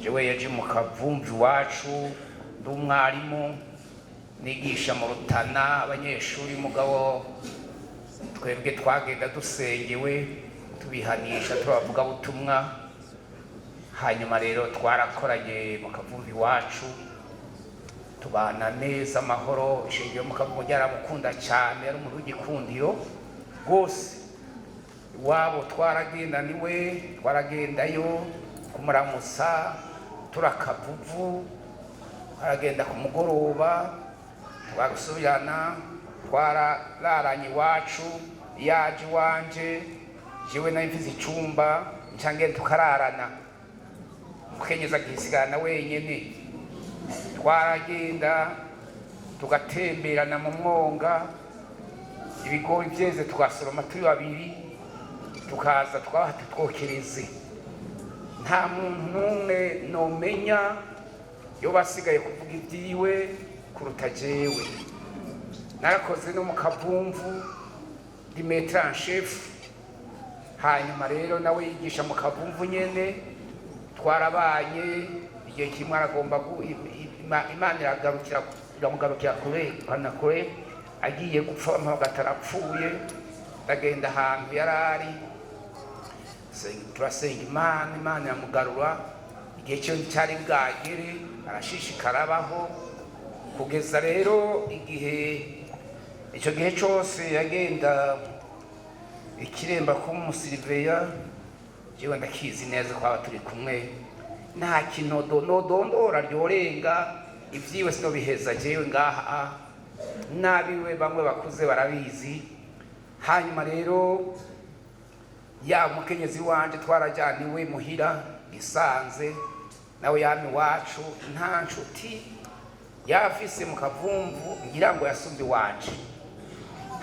Jewe yaje mu Kavumvu iwacu, ndi umwarimu nigisha mu Rutana abanyeshuri. Mugabo twebwe twagenda dusengewe, tubihanisha, turabavuga butumwa. Hanyuma rero twarakoranye mu Kavumvu iwacu, tubana neza amahoro. Ishengero mu Kavumvu ryaramukunda cyane, yari umuntu w'igikundiro rwose. Iwabo twaragenda, niwe twaragendayo kumuramutsa, turakavuvu, twaragenda ku mugoroba twarasubirana, twarararanye iwacu, yaje iwanje, jewe nari mfise icumba, nca ngenda tukararana, umukenyezi akisigarana wenyene. Twaragenda tugatemberana mu mwonga, ibigori vyeze tugasoroma turi babiri, tukaza twaha tutwokereze. Nta muntu n'umwe nomenya yoba asigaye kuvuga ibyiwe kuruta jewe. Narakoze no mu Kavumvu, ndi maître en chef. Hanyuma rero nawe yigisha mu Kavumvu nyene, twarabanye. Igihe kimwe aragomba Imana iragarukira, iramugarukira kure kana kure, agiye gupfa mpamagata arapfuye. Ndagenda ahantu yari ari, turasenga Imana, Imana iramugarura. Igihe cyo cyari bwagere, arashishikara abaho kugeza rero igihe icyo gihe cyose yagenda ikiremba kuba umusiriveya. Jewe ndakizi neza ko aba turi kumwe, nta kinodo nodondora ryorenga ibyiwe, sinobiheza jewe ngaha, n'abiwe bamwe bakuze barabizi. Hanyuma rero ya mukenyezi wanje twarajyana iwe muhira isanze, nawe yami iwacu. Nta nshuti yafise mu Kavumvu ngira ngo yasumba iwanje.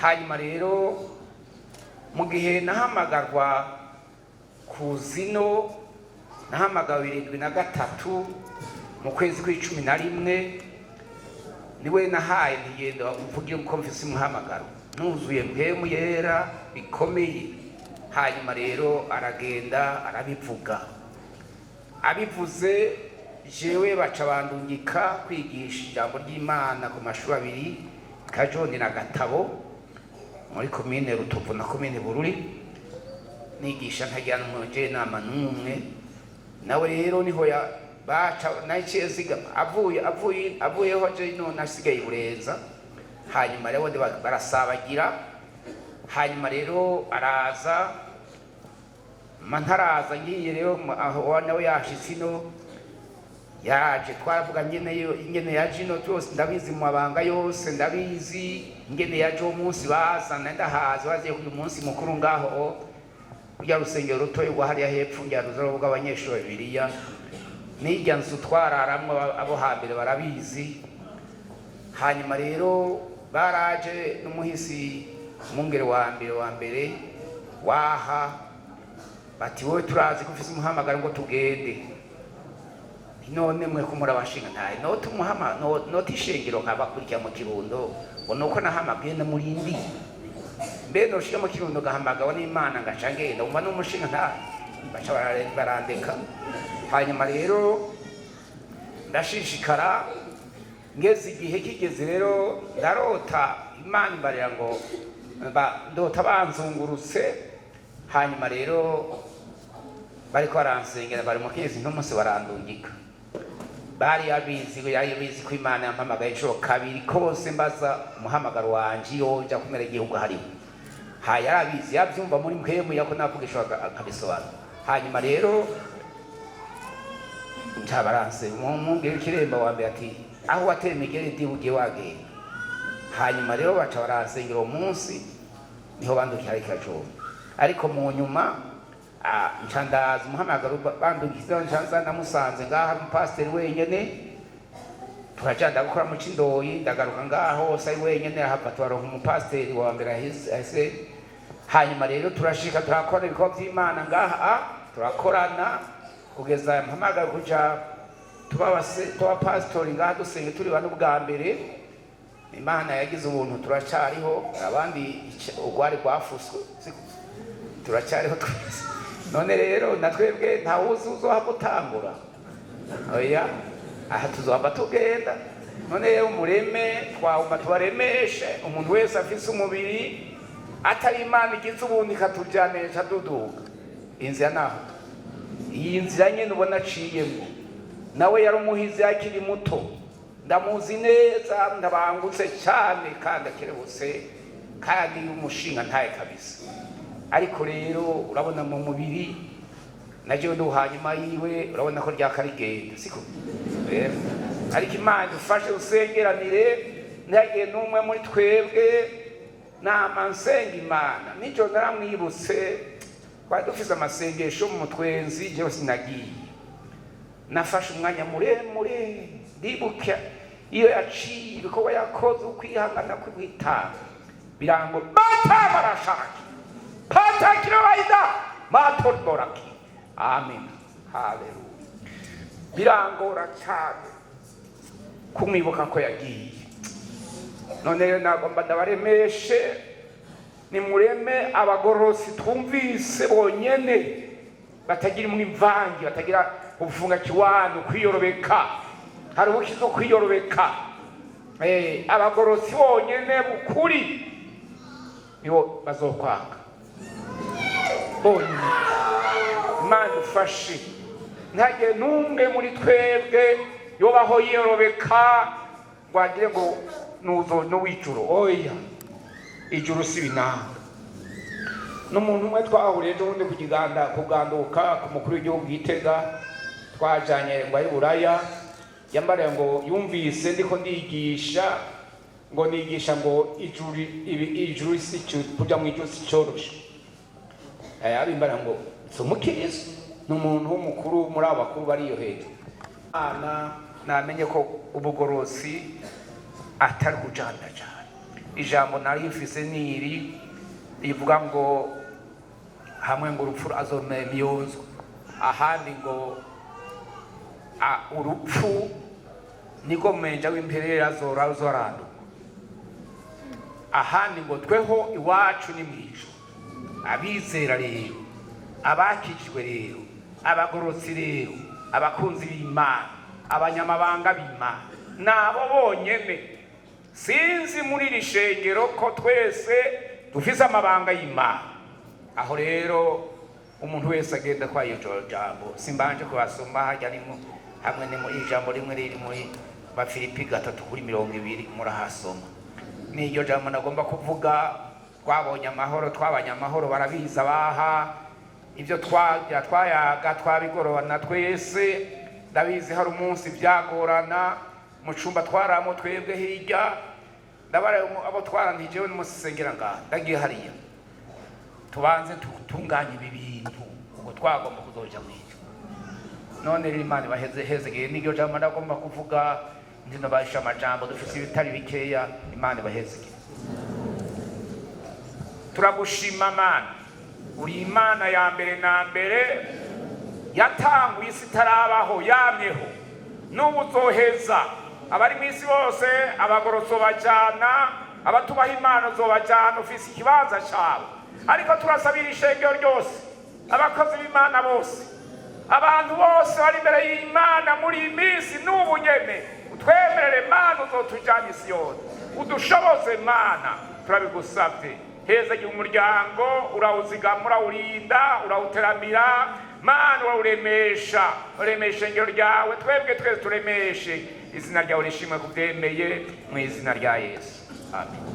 Hanyuma rero mu gihe nahamagarwa ku zino, nahamagawe 73 mu kwezi kw'11, niwe nahaye ntigenda mvugire uko mfise umuhamagaro, nuzuye Mpwemu Yera bikomeye. Hanyuma rero aragenda arabivuga. Abivuze, jewe baca bandungika kwigisha ijambo ry'Imana ku mashuri abiri, Kajoni na Gatabo, muri komine Rutovu na komine Bururi. Nigisha ntagira n'umujenama n'umwe. Nawe rero niho ya baca naciye zigama, avuyeho je none asigaye i Burenza. Hanyuma rero barasabagira. Hanyuma rero araza, ma ntaraza, ngiye rero aho nawe yashitse ino, yaje twaravuga nyene yo ingene yaje ino, byose ndabizi, mu mabanga yose ndabizi ingene yaje. Uwo munsi bazana ndahazi, baziye ku munsi mukuru ngaho rya rusengero rutoyi rwa hariya hepfo, rya ruza rw'abanyeshuri Bibiliya, n'irya nzu twararamwo, abo hambere barabizi. Hanyuma rero baraje n'umuhisi umwungere wa mbere waha, bati: "Wowe turazi ko ufise umuhamagaro, ngo tugende." None mwe ko murabashinga ntaye noti umuhama noti ishengero nkabakurikira mu Kirundo, ngo nuko nahamagaye namurindi, mbe noshika mu Kirundo gahamagawe n'Imana ngaca ngenda, umva n'umushinga ntaye, baca barandeka. Hanyuma rero ndashishikara, ngeze igihe kigeze rero ndarota, Imana imbarira ngo ndota banzungurutse. Hanyuma rero bariko baransengera, bari mu kezi n'umunsi barandungika. Bari abizi, yari abizi ko Imana yampamagaye inshuro kabiri kose, mbaza umuhamagaro wanje iyo nja kumera igihugu hariho. Ha yarabizi, yabyumva muri Mpwemu yako navugisha akabisobanura. Hanyuma rero ncabaranse umwungere w'ikiremba wa mbere ati: "Aho wateye imigeri ndiwe ugiye wagenda." Hanyuma rero baca baransengera, uwo munsi niho bandukira ikajumba. Ariko mu nyuma nca ndaza umuhamagaro bandukiza, nca nza namusanze ngaha umupasiteri wenyene, turaja ndagukora mu Cindoyi, ndagaruka ngaho hose ari wenyene, ahava tubaronka umupasiteri wa mbere ahise. Hanyuma rero turashika turakora ibikorwa vy'Imana ngaha, turakorana kugeza mpamagara kuja tuba pasitori ngaha, dusenga turi bane ubwa mbere. Imana yagize ubuntu turacariho, abandi urwari rwafuswe, turacyariho twese. None rero na twebwe ntawuzi uzohava utangura. Oya, aha tuzohava tugenda. None rero umureme twahuma tubaremeshe. Umuntu wese afise umubiri atari Imana igize ubuntu ikatujyanisha duduga inzira, naho iyi nzira nyine ubona aciyemo, nawe yari umuhizi akiri muto, ndamuzi neza, ndabangutse cyane kandi akerebutse kandi umushinga ntaye kabisa. Ariko rero urabona mu mubiri najewe ndi hanyuma yiwe, urabona ko ryakarigenda siko. Ariko Imana idufashe usengeranire, ntihagire n'umwe muri twebwe. Nama nsenga Imana nijoro, naramwibutse, twari dufise amasengesho mu mutwenzi, jewe sinagiye, nafashe umwanya muremure ndibuka iyo yaciye, ibikorwa yakoze, ukwihangana kwitanga birango batamarashaki patakirabaida matorboraki. Amen, haleluya. Birangora cyane kumwibuka ko yagiye. None rero nagomba ndabaremeshe, nimureme abagorosi twumvise bonyene, batagira imvange, batagira ubufunga kiwanu, kwiyorobeka. Hari ubukizo kwiyorobeka. Abagorosi bonyene bukuri nibo bazokwanga bonyine. Imana ufashe, ntihagire n'umwe muri twebwe yobaho yiyorobeka ngo agire ngo nuzo n'uw'ijuru. Oya, ijuru si binanga. N'umuntu umwe twahuriye ejo bundi ku kiganda kuganduka ku mukuru w'igihugu Gitega, twajanye ngo ayi Buraya, yambariye ngo yumvise ndiko ndigisha, ngo nigisha ngo ijuru ijuru si kuja mu ijuru si coroshe. Abimbara ngo si umukiristo, ni umuntu w'umukuru muri abo bakuru bari iyo hejuru. Imana namenye ko ubugorosi atari kujandajana. Ijambo nari mfise niri rivuga ngo hamwe ngo urupfu azomera imyunzwe, ahandi ngo urupfu niko mwenja w'imperera azora azoranduka, ahandi ngo tweho iwacu ni mwijuru. Abizera rero, abakijwe rero, abagorotsi rero, abakunzi b'Imana, abanyamabanga b'Imana, nabo bonyene. Sinzi muri iri shengero ko twese dufise amabanga y'Imana. Aho rero umuntu wese agenda kwa iyo jambo, simbanje kubasoma hajya nimwe hamwe ni muri ijambo rimwe riri muri Bafilipi 3:20, murahasoma. N'iryo jambo nagomba kuvuga. Twabonye amahoro, twabanye amahoro, barabizi abaha ibyo twagira, twayaga, twabigororana twese. Ndabizi hari umunsi byagorana mu cumba twaramo twebwe hirya, ndabara abo twarantije n'umusengera ngaha, ndagiye hariya tubanze tutunganye ibi bintu, ubwo twagomba kuzoja mwijuru. None rero Imana ibaheze hezegeye. N'iryo jambo ndagomba kuvuga, ndinobasha amajambo dufise ibitari bikeya. Imana ibahezegeye. Turagushima Mana, uri Imana ya mbere na mbere, yatanguye isi itarabaho, yamyeho n'ubu uzoheza abari mu isi bose. Abagorotso bajana, abatubaha Imana uzobajana, ufise ikibanza cawe. Ariko turasabira ishengero ryose, abakozi b'Imana bose, abantu bose bari imbere y'Imana muri iyi minsi n'ubu nyene, utwemerere Mana uzotujana isi yose, udushoboze Mana, turabigusavye. Heza igihe umuryango urawuzigama, urawurinda, urawuteramira Mana, urawuremesha, uremesha ishengero ryawe, twebwe twese turemeshe. Izina ryawe rishimwe kubyemeye, mu izina rya Yesu, amen.